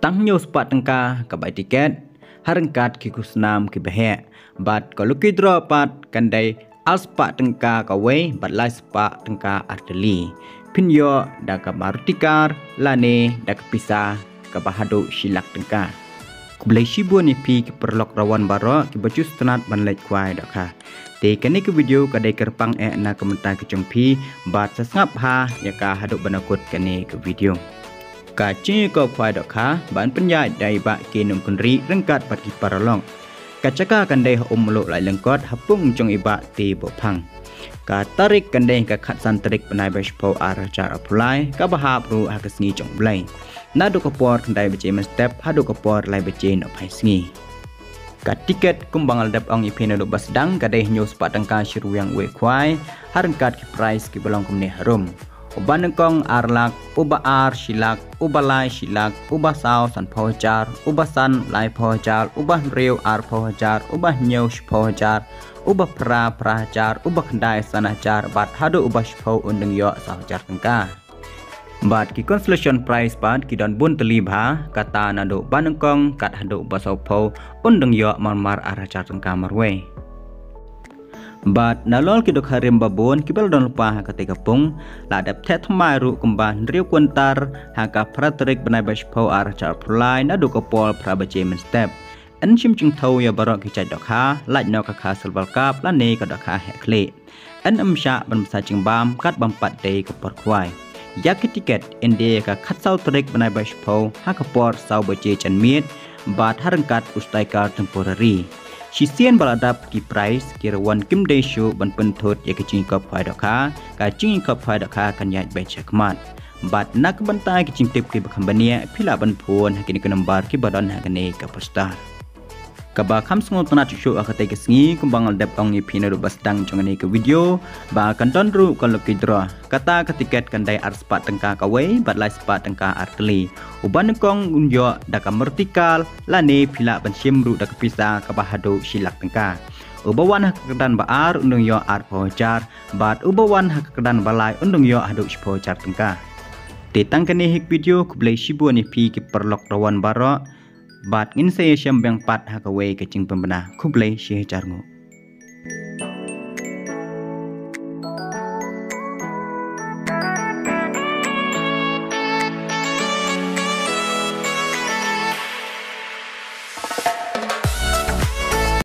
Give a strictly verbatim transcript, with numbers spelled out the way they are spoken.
Tang hynñiew spah tyngka ka bai tiket ha ryngkat ki khusnam ki baheh. Bad ka lucky draw pat kan dei ar spah tyngka kawei bad lai spah tyngka artylli. Phin ïoh da ka Maruti car lane da ka pisa kaba haduh shi lak tyngka. Khublei shibun ïa phi ki paralok rawan baroh kiba ju sngewtynnat ban leit khwai dohkha. Te kane ka video ka dei kyrpang eh na ka bynta ka jong phi bad sa sngap ha ïa ka haduh ban da kut kane ka video. Ka jingïakop khwai dohkha ban pynïaid da i Bah K Nongkynrih ryngkat bad ki paralok. Ka jaka kan dei ha Ummuluk Laitlyngkot ha pung jong i Bah T Bohphang. Ka tarik kan dei ka khatsan tarik bnai ba shiphew ar hajar arphew lai kaba hap ruh ha ka sngi jong U Blei. Naduh ka por khyndai baje mynstep haduh ka por lai baje nohphai sngi. Ka tiket kumba nga la dep ong ïa phi naduh ba sdang ka dei hynñiew spah tyngka shi rwiang uwei khwai ha ryngkat ki prize kiba long kumne harum. Uba nyngkong ar lak, uba ar shi lak, uba lai shi lak, uba saw sanphew hajar, uba san laiphew hajar, uba hynriew arphew hajar, uba hynñiew shiphew hajar, uba phra phra hajar, uba khyndai san hajar bad haduh uba shiphew un dang ïoh saw hajar tyngka. Bad ki consolation prize pat ki don bun tylli bha, kata naduh ba nyngkong kat haduh ba sawphew un dang ïoh marmar ar hajar tyngka marwei. Bad nalor ki dohkha rim ba bun kiba la don lypa ha katei ka pung la dep theh thymmai ruh kumba hynriew kwintal ha ka phra tarik bnai ba shiphew ar hajar arphew lai naduh ka por phra baje mynstep. Yn shim jingthaw ïa baroh ki jait dohkha, lait noh ka kha Silver Cup lane ka dohkha heh khlieh. Yn ym shah ban bsa jingbam kat bym pat dei ka por khwai. Ïa ki tiket yn die ka khatsaw tarik bnai ba shiphew ha ka por saw baje janmiet bad ha ryngkat u Striker Temporary. Shisien ba la dap ki prize ki rangwan kim dei shuh ban pynthut ïa ka jingïakop khwai dohkha, ka jingïakop khwai dohkha kan ïaid beit shakhmat. Bad na ka bynta ki jingtip kiba kham bniah phi lah ban phone ha kine ki number kiba don ha kane ka poster. Kaba kham sngewtynnat shuh shuh ha katei ka sngi kumba nga la dep ong ïa phi naduh ba sdang jong kane ka video ba kan don ruh ka lucky draw. Kata ka tiket kan dei ar spah tyngka kawei bad lai spah tyngka artylli. Uba nyngkong un ïoh da ka Maruti car lane phi lah ban shim ruh da ka pisa kaba haduh shi lak tyngka. Uba wan ha ka kyrdan ba ar un dang ïoh arphew hajar bad uba wan ha ka kyrdan ba lai un dang ïoh haduh shiphew hajar tyngka. Te tang kane hi ka video, khublei shibun ïa phi ki paralok rawan baroh. Bad ngin sa ïashem biang pat ha kawei ka jingpynbna. Khublei shihajar nguh.